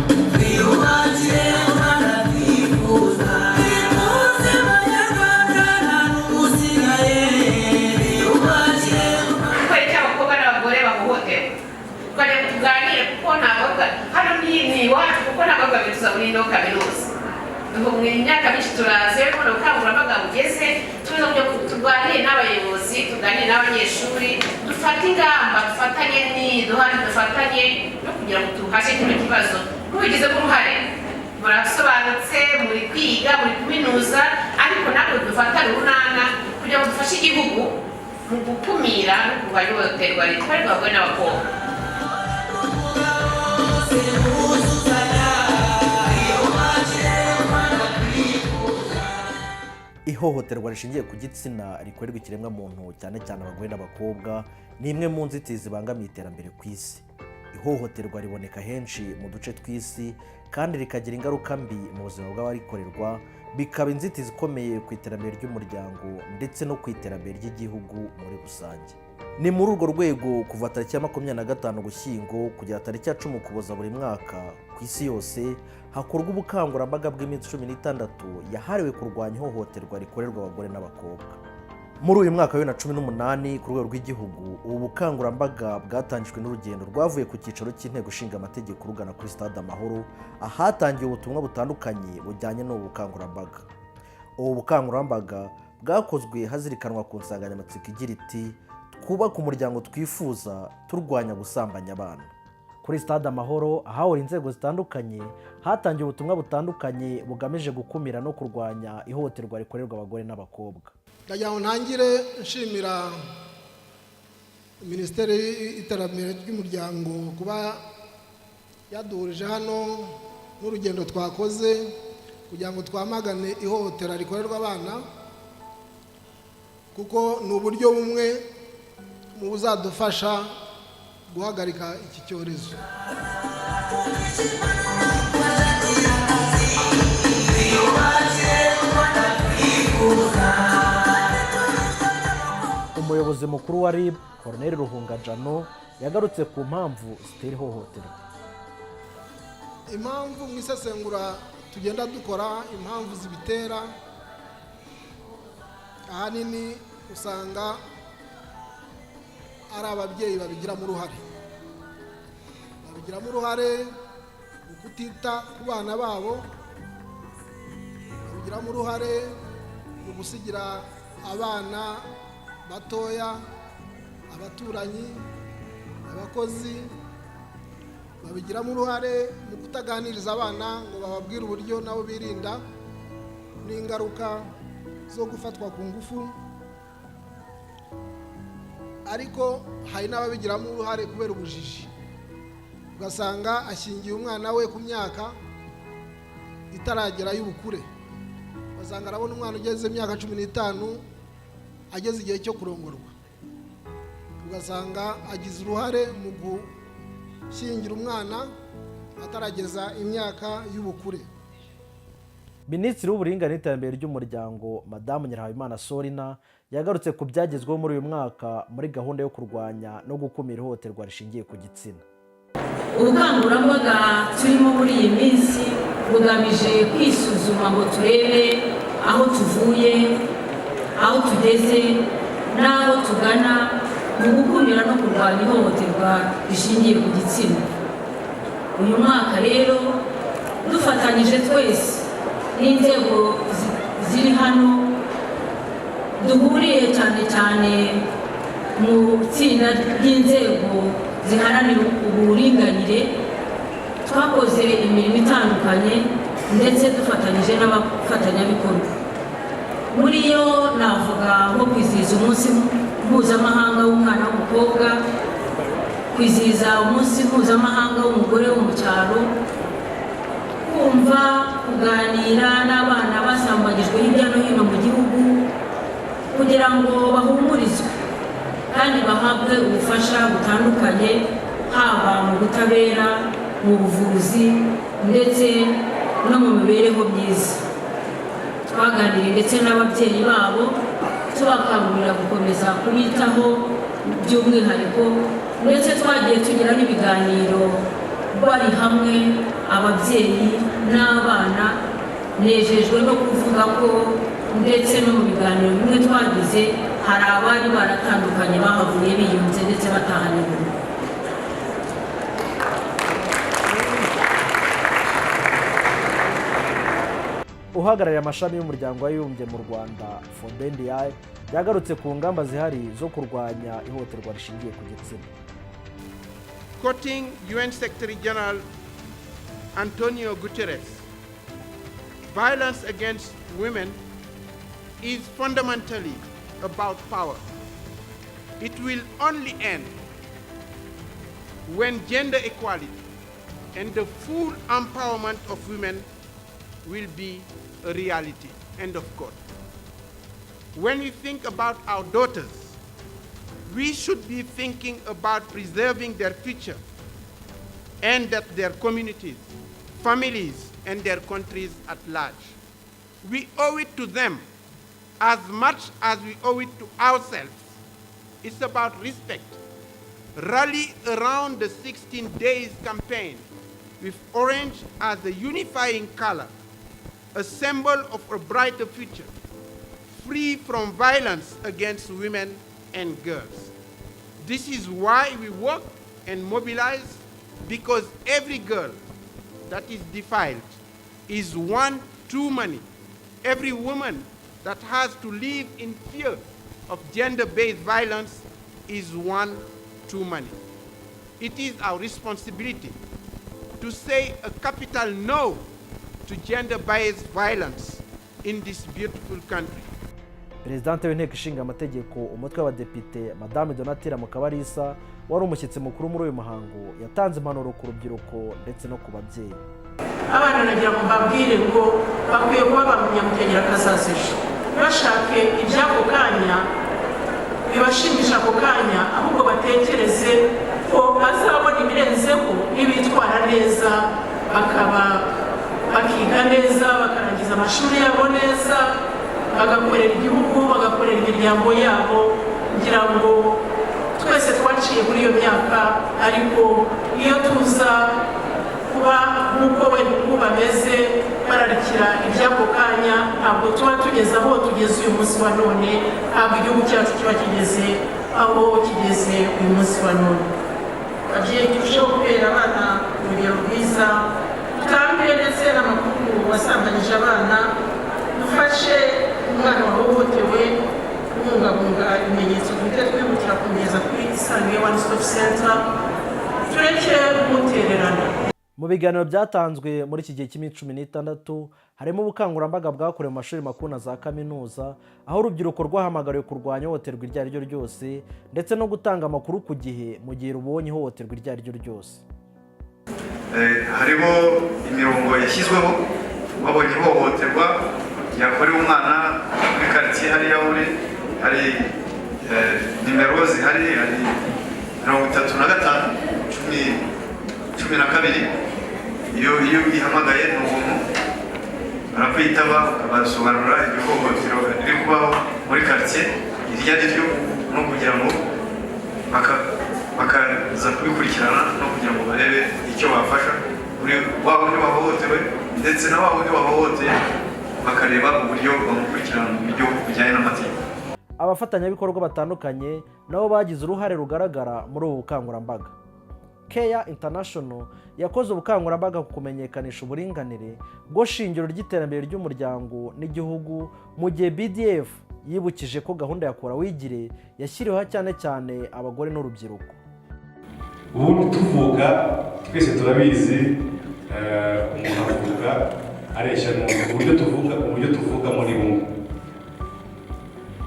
Twiyubakire u Rwanda twifuza, twifuze Abanyarwanda, nta n'usigaye. Twiyubakire. Kubera icyo abakobwa n'abagore bahohoterwa, tukajya ngo tuganire, kuko ntabwo hano ni iwacu, kuko ntabwo tuza muri ino kaminuza. Mu myaka myinshi turaza rero kubona ubukangurambaga bugeze, tuza kugira ngo tuganire n'abayobozi, tuganire n'abanyeshuri, dufate ingamba, dufatanye n'iduhane, dufatanye no kugira ngo tuhashe kino kibazo. Mubigizemo uruhare, murasobanutse, muri kwiga, muri kuminuza, ariko natwe dufatane urunana kugira ngo dufashe igihugu mu gukumira no kurwanya ihohoterwa rikorerwa abagore n'abakobwa. Buzuzanya, twiyubakire u Rwanda twifuza. Ihohoterwa rishingiye ku gitsina rikorerwa ikiremwamuntu, cyane cyane abagore n'abakobwa, ni imwe mu nzitizi zibangamiye iterambere ku isi. Ihohoterwa riboneka henshi mu duce tw'isi kandi rikagira ingaruka mbi mu buzima bw'abarikorerwa, bikaba inzitizi ikomeye ku iterambere ry'umuryango ndetse no ku iterambere ry'igihugu muri rusange. Ni muri urwo rwego kuva tariki ya 25 Ugushyingo kugera tariki ya 10 Ukuboza buri mwaka, ku isi yose hakorwa ubukangurambaga bw'iminsi 16 yahariwe kurwanya ihohoterwa rikorerwa abagore n'abakobwa. Muri uyu mwaka wa 2018, ku rwego rw'igihugu, ubu bukangurambaga bwatangijwe n'urugendo rwavuye ku cyicaro cy'Inteko Ishinga Amategeko rugana kuri Stade Amahoro, ahatangiwe ubutumwa butandukanye bujyanye n'ubu bukangurambaga. Ubu bukangurambaga bwakozwe hazirikanwa ku nsanganyamatsiko igira iti: "Twubake umuryango twifuza, turwanya gusambanya abana." Kuri Stade Amahoro, ahahora inzego zitandukanye, hatangiwe ubutumwa butandukanye bugamije gukumira no kurwanya ihohoterwa rikorerwa abagore n'abakobwa. Ndagira ngo ntangire nshimira Minisiteri y'Iterambere ry'Umuryango kuba yaduhurije hano n'urugendo twakoze kugira ngo twamagane ihohotera rikorerwa abana, kuko ni uburyo bumwe mu buzadufasha guhagarika iki cyorezo. Twiyubakire u Rwanda twifuza. Umuyobozi mukuru wa RIB, Colonel Ruhunga Jano, yagarutse ku mpamvu zitera ihohoterwa. Impamvu mu isesengura tugenda dukora, impamvu zibitera ahanini usanga ari ababyeyi babigiramo uruhare. Babigiramo uruhare mu kutita ku bana babo, babigiramo uruhare mu gusigira abana batoya abaturanyi, abakozi, babigiramo uruhare mu kutaganiriza abana ngo bababwire uburyo nabo birinda n'ingaruka zo gufatwa ku ngufu. Ariko hari n'ababigiramo uruhare kubera ubujiji, ugasanga ashyingiye umwana we ku myaka itaragera y'ubukure, ugasanga arabona umwana ugeze imyaka 15 ageze igihe cyo kurongorwa, ugasanga agize uruhare mu gushyingira umwana atarageza imyaka y'ubukure. Minisitiri w'Uburinganire n'Iterambere ry'Umuryango, Madamu Nyirahabimana Solina, yagarutse ku byagezweho muri uyu mwaka muri gahunda yo kurwanya no gukumira ihohoterwa rishingiye ku gitsina. Ubukangurambaga turimo muri iyi minsi bugamije kwisuzuma ngo turebe aho tuvuye, aho tugeze n'aho tugana mu gukumira no kurwanya ihohoterwa rishingiye ku gitsina. Uyu mwaka rero, dufatanyije twese n'inzego ziri hano duhuriye, cyane cyane mu itsinda ry'inzego ziharanira uburinganire, twakoze imirimo itandukanye ndetse dufatanyije n'abafatanyabikorwa. Muri yo navuga nko kwizihiza Umunsi Mpuzamahanga w'Umwana w'Umukobwa, kwizihiza Umunsi Mpuzamahanga w'Umugore wo mu Cyaro, kumva, kuganira n'abana basambanyijwe hirya no hino mu gihugu kugira ngo bahumurizwe kandi bahabwe ubufasha butandukanye, haba mu butabera, mu buvuzi ndetse no mu mibereho myiza. Twaganiriye ndetse n'ababyeyi babo, tubakangurira gukomeza kubitaho by'umwihariko, ndetse twagiye tugira n'ibiganiro. Bari hamwe, ababyeyi n'abana. Nejejwe no kuvuga ko ndetse no mu biganiro bimwe twagize, hari abari baratandukanye bahavuye biyunze, ndetse batahanye ubumwe. Uhagarariye amashami y'Umuryango w'Abibumbye mu Rwanda, Fodé Ndiaye, yagarutse ku ngamba zihari zo kurwanya ihohoterwa rishingiye ku gitsina. Quoting UN Secretary General Antonio Guterres, "Violence against women is fundamentally about power. It will only end when gender equality and the full empowerment of women will be a reality." End of quote. When we think about our daughters, we should be thinking about preserving their future and that their communities, families, and their countries at large. We owe it to them as much as we owe it to ourselves. It's about respect. Rally around the 16 days campaign with orange as the unifying color, a symbol of a brighter future, free from violence against women and girls. This is why we work and mobilize, because every girl that is defiled is one too many. Every woman that has to live in fear of gender-based violence is one too many. It is our responsibility to say a capital no to gender-based violence in this beautiful country. Perezidante w'Inteko Ishinga Amategeko, Umutwe w'Abadepite, Madame Donatille Mukabarisa, wari umushyitsi mukuru muri uyu muhango, yatanze impanuro ku rubyiruko ndetse no ku babyeyi. Abana, nagira ngo mbabwire ngo bakwiye kuba ba nyamutegerakazaza ejo. Ntibashake iby'ako kanya bibashimisha ako kanya, ahubwo batekereze ko bazabona ibirenzeho nibitwara neza, bakaba bakiga neza, bakarangiza amashuri yabo neza, bagakorera igihugu, bagakorera imiryango yabo. Ngira ngo twese twaciye muri iyo myaka, ariko iyo tuza kuba nk'uko wenda ubu bameze, bararikira iby'ako kanya, ntabwo tuba tugeze aho tugeze uyu munsi wa none, ntabwo igihugu cyacu kiba kigeze aho kigeze uyu munsi wa none. Ababyeyi, turusheho kubera abana urugero rwiza, dutange ndetse n'amakuru wasambanyije abana, dufashe umwana wahohotewe kubungabunga ibimenyetso, duhite twihutira kumugeza kuri Isange One Stop Center, tureke kumutererana. Mu biganiro byatanzwe muri iki gihe cy'iminsi 16, harimo ubukangurambaga bwakorewe mu mashuri makuru na za kaminuza, aho urubyiruko rwahamagariwe kurwanya ihohoterwa iryo ari ryo ryose, ndetse no gutanga amakuru ku gihe mu gihe rubonye ihohoterwa iryo ari ryo ryose. Hariho imirongo yashyizweho. Wabonye ihohoterwa ryakorewe umwana muri karitsiye hariya uri, hari nimero zihari. Hari 35 10 12. Iyo uyihamagaye ni ubuntu, barakwitaba, ukabasobanurira iryo hohoterwa riri kubaho muri karitsiye iryo ari ryo, no kugira ngo bakaza kubikurikirana, no kugira ngo barebe icyo bafasha kuri wa wundi wahohotewe, ndetse na wa wundi wahohoteye bakareba uburyo bamukurikirana mu buryo bujyanye n'amategeko. Abafatanyabikorwa batandukanye nabo bagize uruhare rugaragara muri ubu bukangurambaga. Care International yakoze ubukangurambaga ku kumenyekanisha uburinganire bwo shingiro ry'iterambere ry'umuryango n'igihugu, mu gihe BDF yibukije ko gahunda ya Kora Wigire yashyiriweho cyane cyane abagore n'urubyiruko. Ubundi tuvuka twese turabizi, umuntu avuka areshya n'undi. Uburyo tuvuka, uburyo tuvukamo ni bumwe.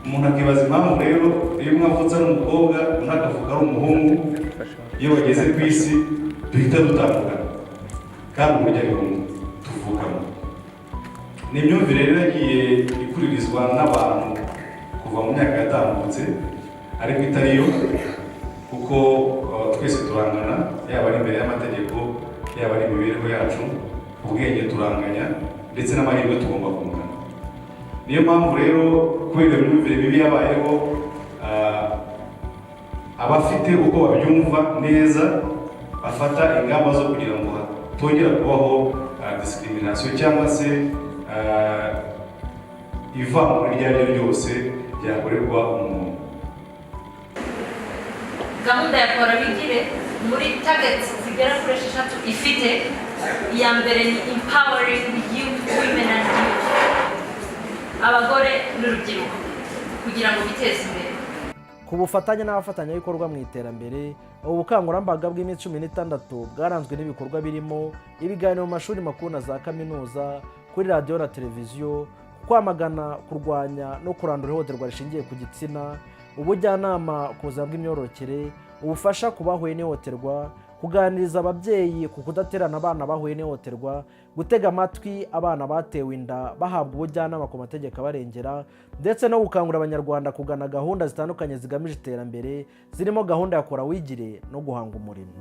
Umuntu akibaza impamvu rero iyo umwe avutse ari umukobwa, undi akavuka ari umuhungu, iyo bageze ku isi duhita dutandukana, kandi uburyo ari bumwe tuvukamo. Ni imyumvire rero yagiye ikuririzwa n'abantu kuva mu myaka yatambutse, ariko itari yo, kuko twese turangana, yaba ari imbere y'amategeko, yaba ari imibereho yacu, ubwenge turanganya, ndetse n'amahirwe tugomba kungana. Niyo mpamvu rero, kubera imyumvire mibi yabayeho, abafite uko babyumva neza. bafata ingamba zo kugira ngo hatongera kubaho discrimination cyangwa se ivangura iryo ari ryo ryose ryakorerwa umuntu. Gahunda ya Kora Wigire, muri targets zigera kuri 6 ifite, iya mbere ni empowering youth, women and youth, abagore n'urubyiruko kugira ngo biteze imbere. Ku bufatanye n'abafatanyabikorwa mu iterambere, ubu bukangurambaga bw'iminsi 16 bwaranzwe n'ibikorwa birimo ibiganiro mu mashuri makuru na za kaminuza, kuri radiyo na televiziyo, kwamagana, kurwanya no kurandura ihohoterwa rishingiye ku gitsina, ubujyanama ku buzima bw'imyororokere, ubufasha ku bahuye n'ihohoterwa, kuganiriza ababyeyi ku kudaterana abana bahuye n'ihohoterwa, gutega amatwi abana batewe inda bahabwa ubujyanama ku mategeko abarengera, ndetse no gukangurira Abanyarwanda kugana gahunda zitandukanye zigamije iterambere, zirimo gahunda ya Kora Wigire no guhanga umurimo.